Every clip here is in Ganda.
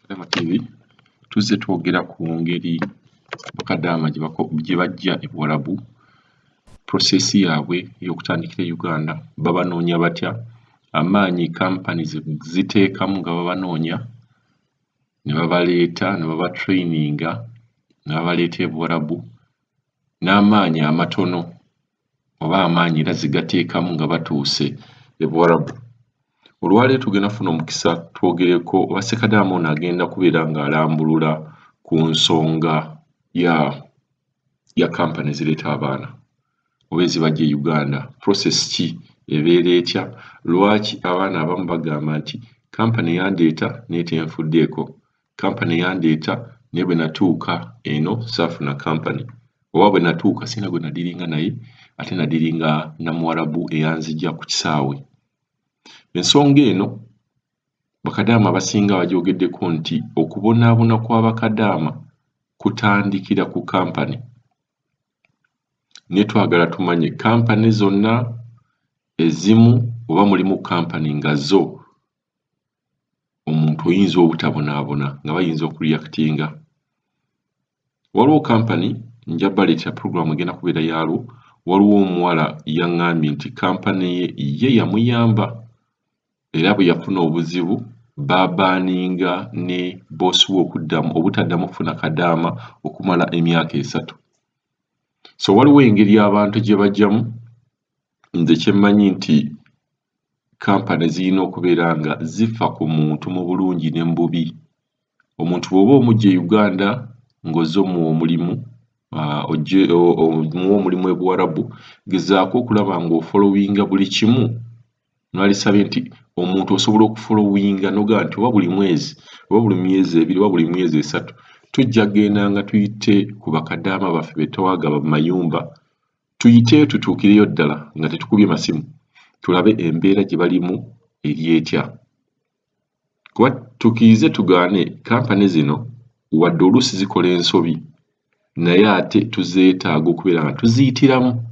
Kadama TV tuzze twogera ku ngeri bakadaama gye bajja e Buwarabu, process yaabwe ey'okutandikira e Uganda, babanoonya batya, amaanyi kampani ze ziteekamu nga babanoonya ne babaleeta ne babatraininga ne babaleeta e Buwarabu, n'amaanyi amatono oba amaanyi era ze gateekamu nga batuuse e Buwarabu. Olwaleero tugenda kufuna omukisa twogereko oba Ssekadaama ono agenda kubeera ng'alambulula ku nsonga ya kampani ezireeta abaana oba ezibajja e Uganda. Process ki ebeera etya? Lwaki abaana abamu bagamba nti kampani yandeeta naye tenfuddeeko, kampani yandeeta naye bwe natuuka eno saafuna kampani, oba bwe natuuka sirina gwe nadiringa naye ate nadiringa na Muwarabu eyanzigya ku kisaawe. Ensonga eno bakadaama abasinga bagyogeddeko nti okubonaabona kwa bakadaama kutandikira ku kampani. Naye twagala tumanye kampani zonna ezimu oba mulimu kampani nga zo omuntu oyinza obutabonaabona nga bayinza okureactinga. Waliwo kampani nja baleetera puroguraamu egenda kubeera yaalwo, waliwo omuwala yaŋŋambye nti kampani ye ye yamuyamba era bwe yafuna obuzibu baabaaninga ne bboosi we okuddamu obutaddamu kufuna kadaama okumala emyaka 3. So waliwo engeri abantu gye bajjamu, nze kye mmanyi nti kampani zirina okubeera nga zifa ku muntu mu bulungi ne mu bubi. Omuntu bw'oba omuggya e Uganda ng'ozze omuwa omulimu, ojje omuwe omulimu e Buwarabu, gezaako okulaba ng'ofollowinga buli kimu. Nalisabye nti omuntu osobola okufollowinga n'ogamba nti oba buli mwezi oba buli myezi 2 oba buli myezi 3 tujja kugendanga tuyite ku bakadaama baffe be twagaba mu mayumba, tuyiteyo tutuukireyo ddala nga tetukubye masimu, tulabe embeera gye balimu eri etya. Kuba tukkirize tugaane kampani zino wadde oluusi zikola ensobi naye ate tuzeetaaga okubeera nga tuziyitiramu.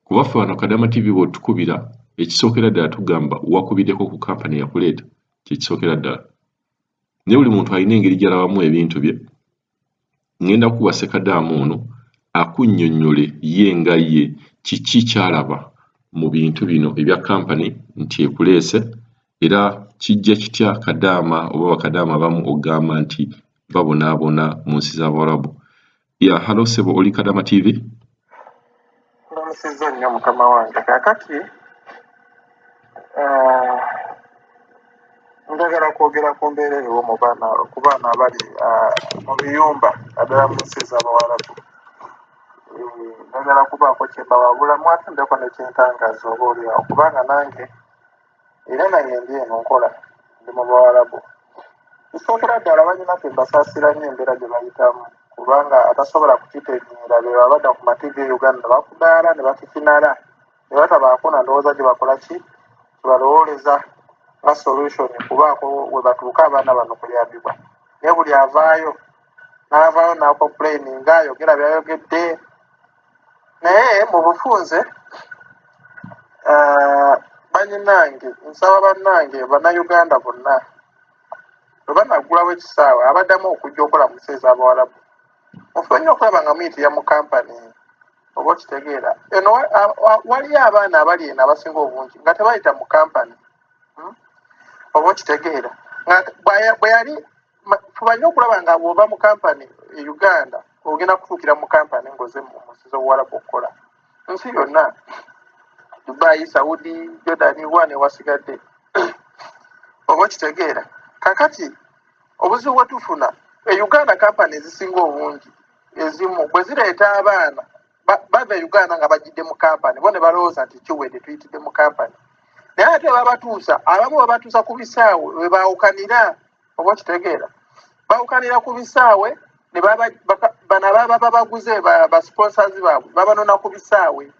Kuba ffe wano Kadama TV bw'otukubira ekisookera ddala tugamba wakubiddeko ku kampani eyakuleeta, kye kisookera ddala. Naye buli muntu alina engeri gy'alabamu ebintu bye. Ŋŋenda kukuwa Ssekadaama ono akunnyonnyole ye nga ye kiki ky'alaba mu bintu bino ebya kampani nti ekuleese era kijja kitya kadaama oba bakadaama abamu okugamba nti babonaabona mu nsi z'Abawarabu. Ya hallo ssebo, oli Kadama TV? Ndamusizza nnyo mukama wange. Kaakati njagala kwogera ku mbeera eriwo mu baana ku baana abali mu biyumba naddala mu nsi ez'Abawarabu. Njagala kubaako kye mbawabulamu ate mbeeko ne kye ntangaaza oba oli awo kubanga nange era nange ndi eno nkola ndi mu Bawarabu. Kisookera ddala bannyinaffe mbasaasira nnyo embeera gye bayitamu kubanga atasobola kukitegeera be baba badda ku mativi e Uganda ne bakudaala ne bakikinala ne batabaako na ndowooza gye bakola ki kye balowooleza nga solution kubaako we batuuka abaana bano kuyambibwa. Naye buli avaayo n'avaayo n'acomplaininga ayogera by'ayogedde naye mu bufunze bannyinange nsaba bannange Bannayuganda bonna bwe banaggulawo ekisaawe abaddamu okujja okukola mu nsi ez'Abawarabu mufube nnyo okulaba nga muyitira mu kampani oba okitegeera. Eno waliyo abaana abali eno abasinga obungi nga tebayita mu kampani, oba okitegeera. Nga bwe yali fuba nnyo okulaba nga bw'ova mu kampani e Uganda ogenda kutuukira mu kampani ng'oze mu nsi z'Obuwarabu okukola. Nsi yonna Dubai, Saudi, Jordan wa ne wasigadde oba okitegeera. Kaakati obuzibu bwe tufuna e Uganda kampani ezisinga obungi ezimu bwe zireeta abaana bava e Uganda nga bajjidde mu kampani bo ne balowooza nti kiwedde tuyitidde mu kampani, naye ate babatuusa abamu babatuusa ku bisaawe we baawukanira oba okitegeera, baawukanira ku bisaawe ne bano ababa babaguze ba sponsors baabwe babanona ku bisaawe,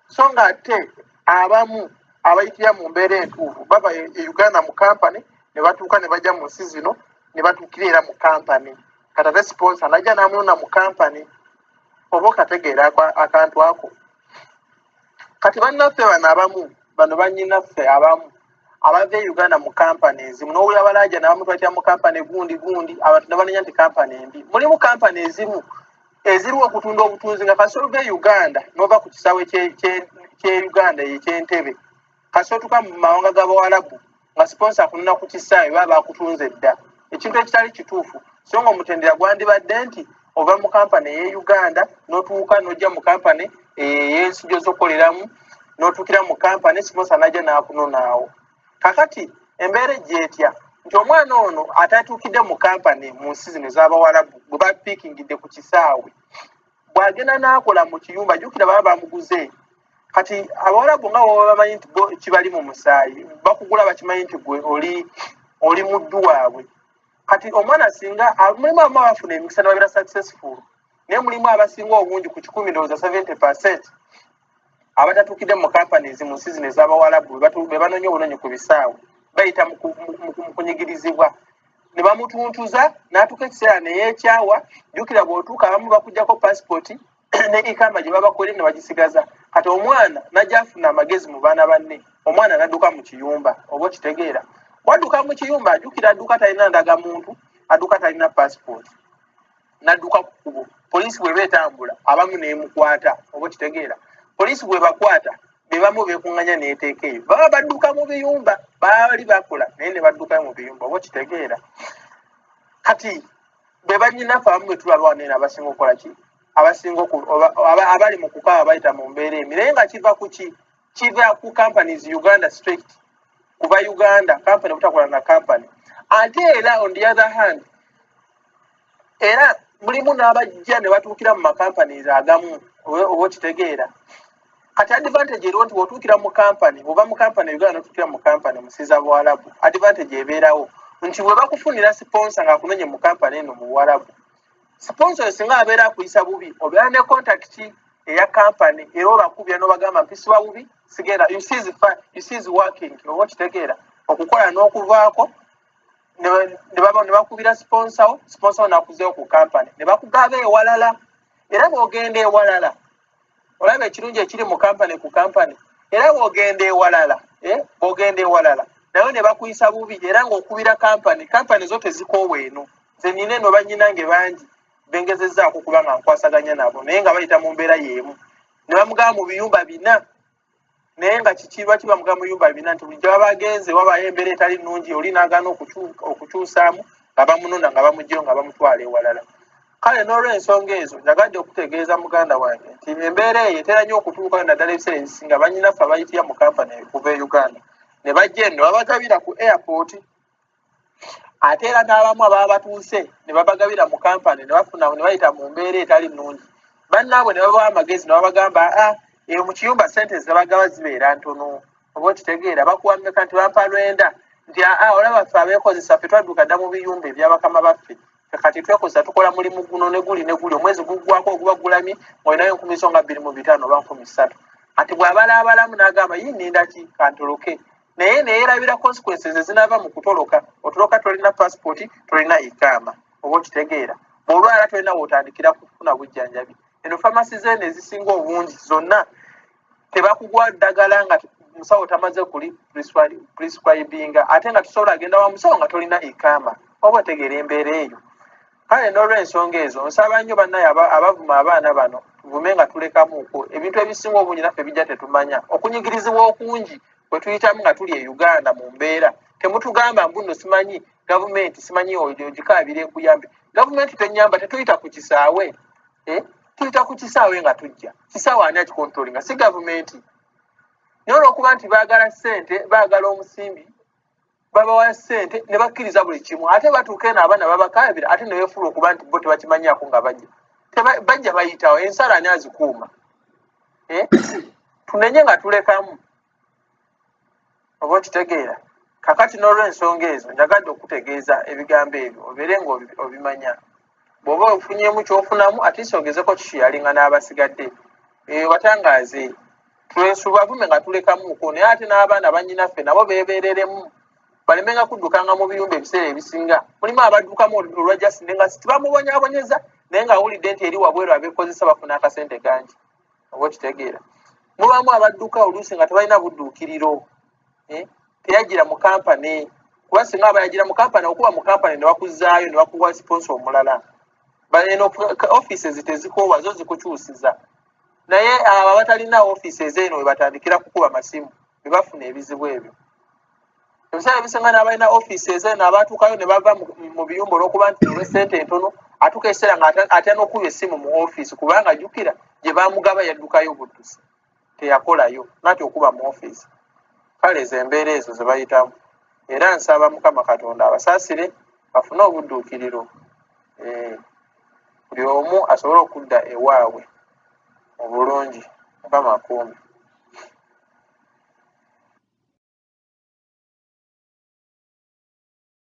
so nga ate abamu abayitira mu mbeera entuufu bava e Uganda mu kampani ne batuuka ne bajja mu nsi zino ne batuukira era mu kampani. Kati ate sponsor n'ajja n'amunona mu kampani oba okategeera akantu ako. Kati bannaffe bano abamu bano bannyinaffe abamu Abava e Uganda mu kampani ezimu n'owulira balaaja nabamutwakira mu kampani gundi gundi, abantu ne banenya nti kampani embi. Mulimu kampani ezimu eziriwo okutunda obutunzi nga kasita ova e Uganda n'ova ku kisaawe kye Uganda eky'Entebe, kasita otuuka mu mawanga g'Abawalabu nga sponsor akunona ku kisaawe, baba bakutunze dda, ekintu ekitali kituufu. So nga omutendera gwandibadde nti ova mu kampani ey'e Uganda n'otuuka n'ojja mu kampani ey'ensi gy'ozokoleramu, n'otuukira mu kampani, sponsor n'ajja n'akunonaawo. Kakati embeera ejja etya nti omwana ono atatuukidde mu kampani mu nsi zino ez'Abawalabu gwe bapiikingidde ku kisaawe, bw'agenda n'akola mu kiyumba, jjukira baba bamuguze. Kati Abawalabu nga baba bamanyi nti bo kibali mu musaayi, bakugula bakimanyi nti gwe oli muddu waabwe. Kati omwana singa mulimu abamu abafuna emikisa ne babeera successful, naye mulimu abasinga obungi ku 100, ndowooza 70% abatatuukidde mu companies mu nsi zino ez'Abawalabu be banoonya obunonyi ku bisaawe, bayita mu kunyigirizibwa ne bamutuntuza n'atuuka ekiseera ne yeekyawa. Jjukira bw'otuuka abamu bakugyako passport ne ikama gye babakolera ne bagisigaza. Kati omwana najja afuna amagezi mu baana banne, omwana n'adduka mu kiyumba. Oba okitegeera, wadduka mu kiyumba, ajjukira adduka talina ndagamuntu, adduka talina passport, n'adduka ku kkubo. Poliisi bw'eba etambula abamu n'emukwata. Oba okitegeera, poliisi bw'ebakwata be bamu beekuŋŋanya n'eteeka eyo, baba badduka mu biyumba, baali bakola naye ne baddukayo mu biyumba. Oba okitegeera, kati be bannyinaffe abamu bwe tulaba wano eno abasinga okukola ki, abasinga abali mu kukaaba bayita mu mbeera embi, naye nga kiva ku ki? Kiva ku companies Uganda strict kuva Uganda company obutakola na company. Ate era on the other hand, era mulimu n'abajja ne batuukira mu macompanies agamu. Oba okitegeera, kati advantage eriwo nti bw'otuukira mu company, oba mu company Uganda n'otuukira mu company mu nsi za Buwalabu, advantage ebeerawo nti bwe bakufunira sponsor ng'akunonye mu company eno mu Buwalabu, sponsor oyo singa abeera akuyisa bubi, obeera ne contact eya company era obakubira n'obagamba mpisibwa bubi, sigenda, you see is working. Oba okitegeera, okukola n'okuvaako ne bakubira sponsor wo, sponsor wo n'akuzeewo ku company ne bakugaba ewalala. Era bw'ogenda ewalala, olaba ekirungi ekiri mu company ku company, era bw'ogenda ewalala, bw'ogenda ewalala naye ne bakuyisa bubi, era ng'okubira company, company zo tezikoowa. Eno nze nina eno bannyinange bangi bengezezzaako kuba nga nkwasaganya nabo, naye nga bayita mu mbeera y'emu ne bamugaba mu biyumba bina. Naye nga kiki, lwaki bamugaba mu biyumba bina? Nti bulijjo baba bagenze wabayo embeera etali nnungi, oli n'agaana okukyusaamu, nga bamunona, nga bamuggyeyo, nga bamutwala ewalala. Kale n'olw'ensonga ezo njagadde okutegeeza muganda wange nti embeera eyo etera nnyo okutuukayo, naddala ebiseera ebisinga bannyinaffe abayitira mu kampani okuva e Uganda ne bajja eno ne babagabira ku airport. Ate era n'abamu ababa batuuse ne babagabira mu kampani ne bafuna ne bayita mu mbeera etali nnungi, bannaabwe ne babawa amagezi ne babagamba, a eyo mu kiyumba ssente zebagaba zibeera ntono. Oba okitegeera, bakuwa mmeka? Nti bampa 90. Nti aa, olaba ffe abeekozesa, ffe twadduka dda mu biyumba ebyabakama baffe, ffe kati twekozesa, tukola mulimu guno ne guli ne guli, omwezi guggwako oguba gulamye ng'olinayo enkumi so nga 25 oba 3000. Ati bw'abalaabalamu n'agamba, yi nninda ki, kantoloke, naye neyeerabira consequences ezinaava mu kutoloka. Otoloka tolina passport, tolina ikaama. Oba okitegeera, bw'olwala tolina w'otandikira kufuna bujjanjabi. Eno famasi zeeno ezisinga obungi zonna tebakugwa ddagala nga musawo tamaze kuli prescribinga, ate nga tusobola agenda wa musawo nga tolina ikaama. Oba otegeera embeera eyo. Kale n'olw'ensonga ezo nsaba nnyo bannaye abavuma abaana bano, tuvume nga tulekamuuko. Ebintu ebisinga obungi naffe bijja tetumanya okunyigirizibwa okungi kwe tuyitamu nga tuli e Uganda mu mbeera. Temutugamba mbu nno simanyi gavumenti, simanyi ogikaabira ekuyambe. Gavumenti tenyamba, tetuyita ku kisaawe, eh? Tuyita ku kisaawe nga tujja kisaawe, ani akikontrolinga? Si gavumenti. Naye olwokuba nti baagala ssente, baagala omusimbi, babawa ssente ne bakkiriza buli kimu. Ate batuuka eno abaana babakaabira, ate ne beefuula okuba nti bo tebakimanyaako nga bajja bajja bayitawo. Ensalo ani azikuuma, eh? Tunenye nga tulekamu. Oba okitegeera, kakati n'olw'ensonga ezo njagadde okutegeeza ebigambo ebyo obeere nga obimanya. Bw'oba ofunyemu ky'ofunamu, at least ogezeko kisharinga n'abasigadde eyo, batangaaze twesubavume nga tulekamuuko. Naye ate n'abaana bannyinaffe nabo beebeereremu, balemenga kuddukanga mu biyumba. Ebiseera ebisinga mulimu abaddukamu olwa jasinde nga tibamubonyaabonyeza, naye ng'awulidde nti eri wabweru abeekozesa bafuna akasente kangi. Oba okitegeera, mubamu abadduka oluusi nga tebalina budduukiriro, eh? Teyajjira mu kampani, kuba singa aba yagira mu kampani, okuba mu kampani ne bakuzzaayo ne bakuwa sponsor omulala. Eno offices tezikoowa, zo zikukyusiza. Naye abo abatalina offices eno we batandikira kukuba masimu ne bafuna ebizibu ebyo. Ebiseera ebisinga n'abalina offices eno abatuukayo ne bava mu biyumba olw'okuba nti olw'essente entono, atuuka ekiseera nga atya n'okuba essimu mu ofiisi, kubanga jjukira gye baamugaba yaddukayo buddusi, teyakolayo nati okuba mu ofiisi. Kale ezo embeera ezo ze bayitamu, era nsaba Mukama Katonda abasaasire bafune obudduukiriro, buli omu asobole okudda ewaabwe mu bulungi. Mukama akuume.